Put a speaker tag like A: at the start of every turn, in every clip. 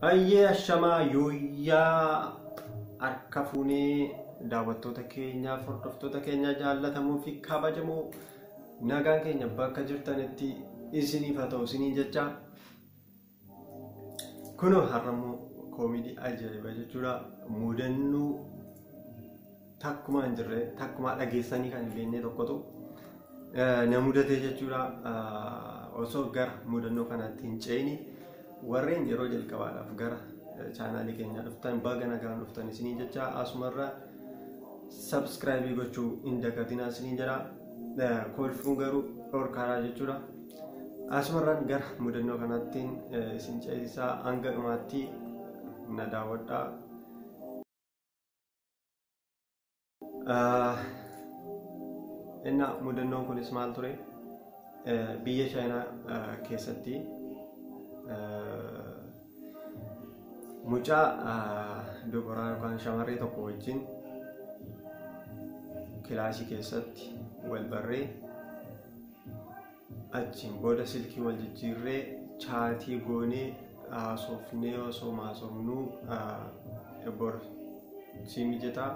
A: Ayyee ashamaa yooyyaa harka fuunee daawwattoota keenyaaf hordoftoota keenya jaallatamoo fi kabajamoo nagaan keenya bakka jirtanitti isiniif haa ta'u isiniin jecha kunoo har'ammoo koomedii ajaa'iba jechuudha mudannoo takkumaa hin jirre takkumaa dhageessanii kan hin beekne tokkotu na mudate jechuudha osoo gara mudannoo kanaatti hin ce'ini warreen yeroo jalqabaadhaaf gara chaanaalii keenyaa dhuftan baga nagaan dhuftan isiniin jecha asumarra sabskraayibii gochuu hin dagatinaa isiniin jedha. Kolfuun garuu dhorkaadha jechuudha. Asumarraan gara mudannoo kanaattiin isin ceesisaa hanga dhumaatti na daawwadhaa. Innaa mudannoon kunis maal ture? Biyya Chaayinaa keessatti mucaa dubaraa yookaan shamarree tokko wajjin kilaasii keessatti wal barree achiin booda silkii wal jijjiirree chaatii goonee haasofnee osoo haasofnuu bor si mijataa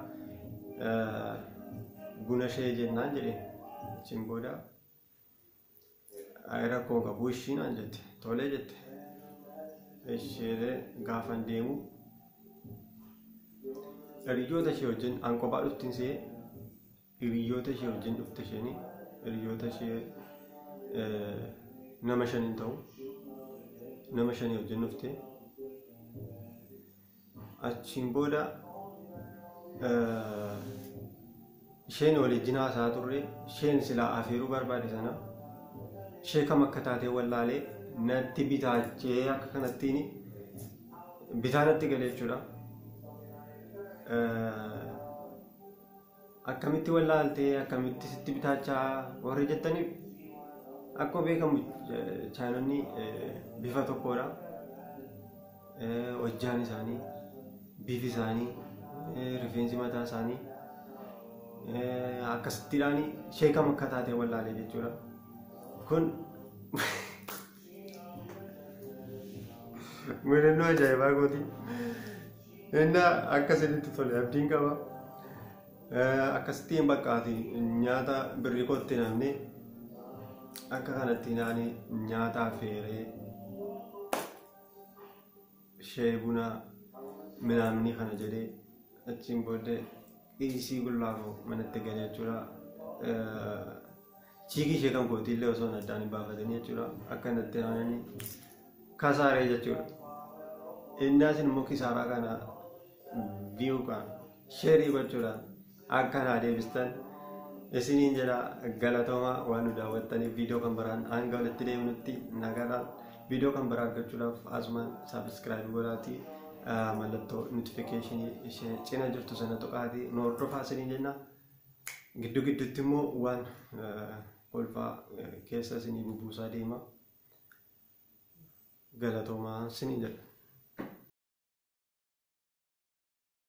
A: buna ishee jennaan jedheen achiin booda rakkoo qabu ishii naan jette tolee jette ishee gaafan deemu hiriyoota ishee wajjin an kophaa dhuftin see hiriyoota ishee wajjin dhufte isheen hiriyoota ishee nama shaniin ta'u nama shanii wajjin dhufte achiin booda isheen waliin haasaa turre isheen silaa afeeruu barbaade sana ishee kam akka taate wallaalee natti bitaachee akka kanattiin bitaa natti galee jechuudha. Akkamitti wallaaltee akkamitti sitti bitaachaa warri jettaniif akkuma beekamu chaayinoonni bifa tokkodha. Hojjaan isaanii, bifi isaanii, rifeensi mataa isaanii akkasittiidhaan ishee kam akka taate wallaalee jechuudha. Kun mudannoo ajaa'ibaa kooti. Innaa akkasinitti tole abdiin qaba. Akkasittiin bakkaati nyaata birrii kootti namni akka kanatti naani nyaata affeeree shee buna minaamni kana jedhee achiin booddee dhiisii gullaafoo manatti galee jechuudha. Chiikii ishee kan kootii illee osoo addaan hin baafatanii jechuudha. Akka natti aananii kasaaree jechuudha. Innaa isin immoo kisaaraa kana viyuudhaan sheerii gochuudhaan akka naa deebistan isiniin jedha galatoomaa waan nu daawwattaniif viidiyoo kan biraan hanga walitti deemnutti nagaadhaan viidiyoo kan biraa argachuudhaaf asumaan saabskraayibii godhaatii mallattoo notifikeeshinii ishee cina jirtu sana tuqaatii nu hordofaa isiniin jenna. Giddu gidduutti immoo waan kolfaa keessa isinii bubuusaa deema. Galatoomaa isiniin jedha.